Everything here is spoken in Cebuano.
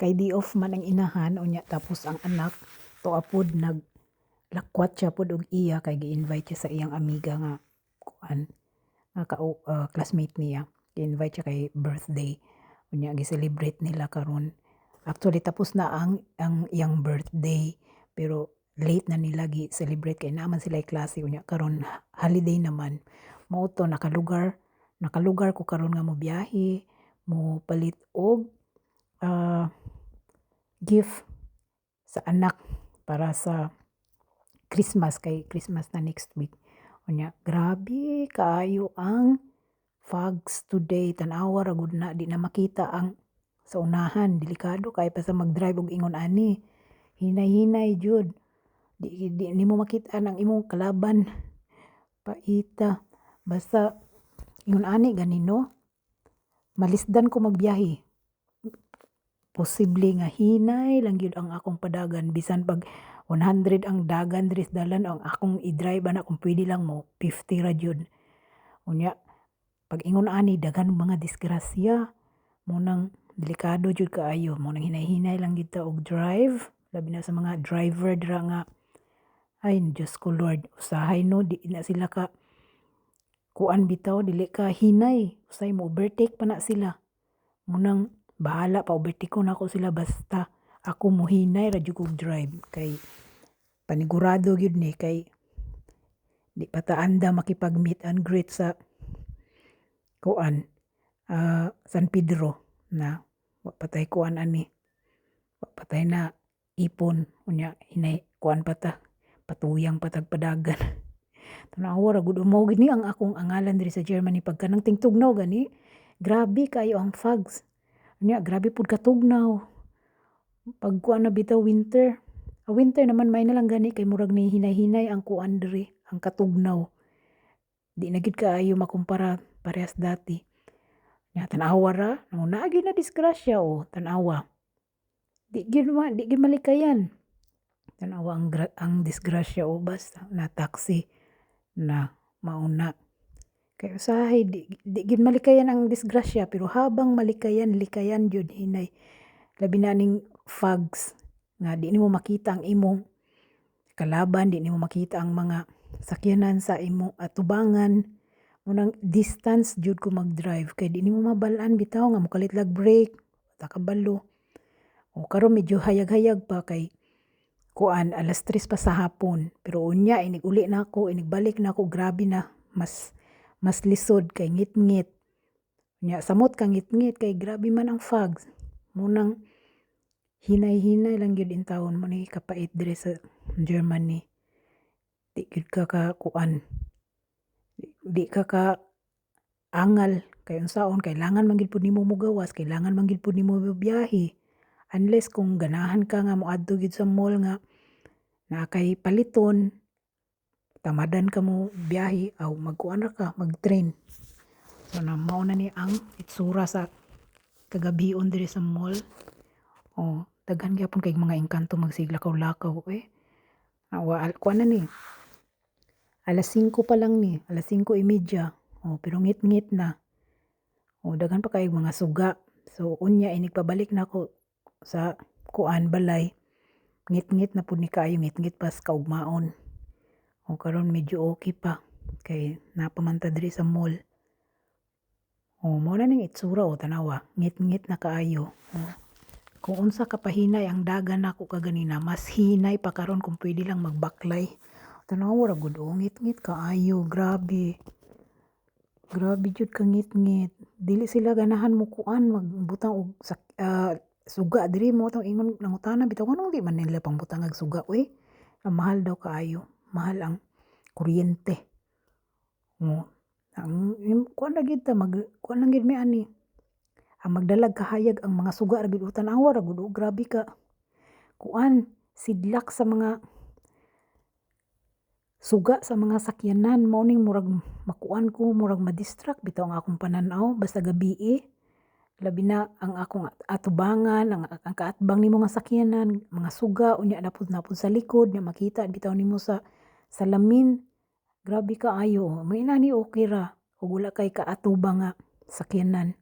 Kay day off man ang inahan, unya tapos ang anak tuwa pod nag lakwat siya pod og iya kay gi-invite siya sa iyang amiga nga kuan nga classmate niya. Gi-invite siya kay birthday, unya gi-celebrate nila karon. Actually tapos na ang iyang birthday pero late na nila gi-celebrate kay naa man sila'y klase, unya karon holiday naman. Mao to nakalugar ko karon nga mobiyahe, mopalit og gift sa anak para sa Christmas kay Christmas na next week. Unya grabe kaayo ang fogs today, tan-awa ra gud na, di na makita ang sa unahan, delikado kaayo basta mag-drive og ingon ani, hinay-hinay jud. Di nimo makit-an ang imong kalaban, paita basta ingon ani gani no, malisdan ko magbiyahe. Posible nga hinay lang gyud ang akong padagan bisan pag 100 ang dagan diri sa dalan, ang akong i-drive ana kung pwede lang mo 50 ra jud. Unya pag ingon ani daghan mga disgrasya, mao nang delikado jud kaayo, mao nang hinay-hinay lang gyud ta og drive, labi na sa mga driver dira nga ay Diyos ko Lord, usahay no di na sila ka kuan bitaw, dili ka hinay, usahay mo overtake pa na sila. Mao nang bahala pa overtake-kon nako sila basta ako mohinay ra jud kog drive kay panigurado gyud ni kay di pa ta andam makipag meet and greet sa kuan, San Pedro na wa pa tay kuan ani, wa pa tay na ipon, unya hinay kuan pa ta, patuyang pa tag padagan. Tan-awa ra gud, mao gini ang akong angalan diri sa Germany pag kanang tingtugnaw gani, grabe kaayo ang fogs. Unya grabe pud katugnaw. Pag kuan na bitaw winter, winter naman may na lang gani kay murag ni hinay-hinay ang kuan diri, ang katugnaw. Di na gyud kaayo makumpara parehas dati. Nya tan-awa ra, mo naa gyud na disgrasya oh, tan-awa. Di gyud malikayan. Tan-awa ang disgrasya oh, basta na taxi na mao na. Kay usahay di gyud malikayan ang disgrasya pero habang malikayan, likayan gyud, hinay. Labi na ning fogs nga di nimo makita ang imong kalaban, di nimo makita ang mga sakyanan sa imong atubangan. Mao nang distance jud ko mag-drive kay di nimo mabal-an bitaw nga mokalit lag brake, wa ta kabalo. O karon medyo hayag-hayag pa kay kuan, 3:00 pa sa hapon, pero unya inig uli nako, inig balik nako, grabe na, mas lisod kay ngitngit. Nya samot ka ngitngit kay grabe man ang fogs. Mao nang hinay-hinay lang gyud intawon, mao ni kapait diri sa Germany. Di gyud ka ka kuan, di ka ka angal kay unsaon kailangan man gyud pud nimo mogawas, kailangan man gyud pud nimo mobiyahe. Unless kung ganahan ka nga moadto gyud sa mall nga naa kay paliton, tamadan ka mo biyahe aw magkuan ra ka, mag-train. So na mao na ni ang itsura sa kagabion diri sa mall. Oh, daghan gyapon kay mga engkanto magsige'g lakaw-lakaw eh. Awa kuan na ni, 5:00 pa lang ni, 5:30. Oh, pero ngit-ngit na. Oh, daghan pa kaayo mga suga. So unya inig pabalik nako sa kuan, balay, ngit-ngit na pud ni kaayo, ngit-ngit pas kaugmaon. O karon medyo okay pa kay naa pa man ta diri sa mall. Oh, mao na ning itsura oh, tan-awa, ngit-ngit na kaayo. Oh. Kung unsa ka pahinay ang dagan nako kaganina, mas hinay pa karon kung pwede lang magbaklay. Tan-awa ra gud oh, ngit-ngit kaayo, grabe. Grabe jud ka ngit-ngit. Dili sila ganahan mo kuan, magbutang og suga diri, mao tong ingon nangutana bitaw nganong di man nila pangbutangag suga oy. Ang mahal daw kaayo, mahal ang kuryente. Oh, ang kuan ra gyud ta, mag kuan lang gyud mi ani. Ang magdalag kahayag ang mga suga ra gyud oh, tan-awa ra gud oh, grabe ka kuan, sidlak sa mga suga sa mga sakyanan, mao ning murag makuan ko, murag ma-distract bitaw ang akong panan-aw basta gabii. Labi na ang akong atubangan, ang kaatbang nimo nga sakyanan, mga suga, unya naa pod sa likod, nya makita bitaw nimo sa salamin. Grabe kaayo, may inani okay ra ug wala kay kaatubang nga sakyanan.